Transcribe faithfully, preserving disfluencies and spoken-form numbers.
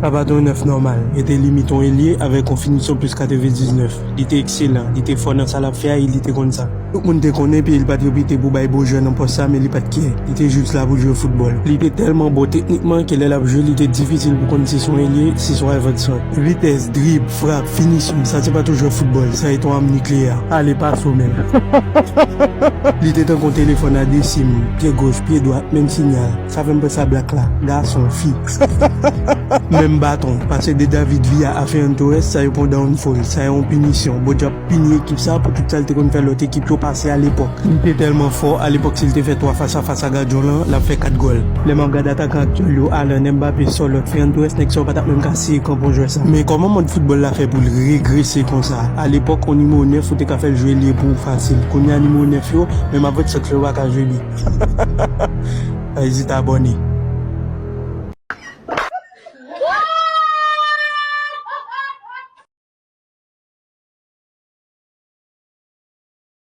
Sa pa t yon nèf nòmal, e te limite yon elye avèk yon finisyon plis katrevendiznèf. Li te ekselan, li te fò nan sa l ap fè a e li te konn sa. Tout moun te konnen Pierre Patrick te pou bay bon jwè nan pòs sa, men li pa t kè. Li te jis la pou jwe foutbòl. Li te tèlman bon teknikman ke lè l ap jwe, li te difisil pou konn si se yon elye, si se yon avènsman. Vitès, drib, frap, finisyon, sa se pa tou jwè foutbòl, sa e yon am nikleyè. Ale pa sou men. Li te tankou yon telefòn a de sim, pye goch, pye dwat, menm sinyal. Sa fè m panse a Black la, gason, fi. Menm baton, pase de David Villa a Ferran Torres, sa yo pran downfall, sa yo yon pinisyon. Bondye ap pini ekip sa pou tout sa l te konn fè lòt ekip yo pase alepòk. Li te tèlman fò, alepòk si l te fè twa fas a fas a gadyon lan, l ap fè kat gòl. Lè m ap gade atakan aktyèl yo, Haaland, Mbappé, Sørloth, Ferran Torres, nèg sa yo pa t ap menm ka siye kanpon jwè sa. Men kòman mond foutbòl la fè pou l regrese konsa? Alepòk, yon nimewo nèf ou te ka fè l jwe elye pou ou fasil. Kounye a nimewo nèf yo, menm avèk sèt yo pa ka jwe byen. Pa ezite abòne.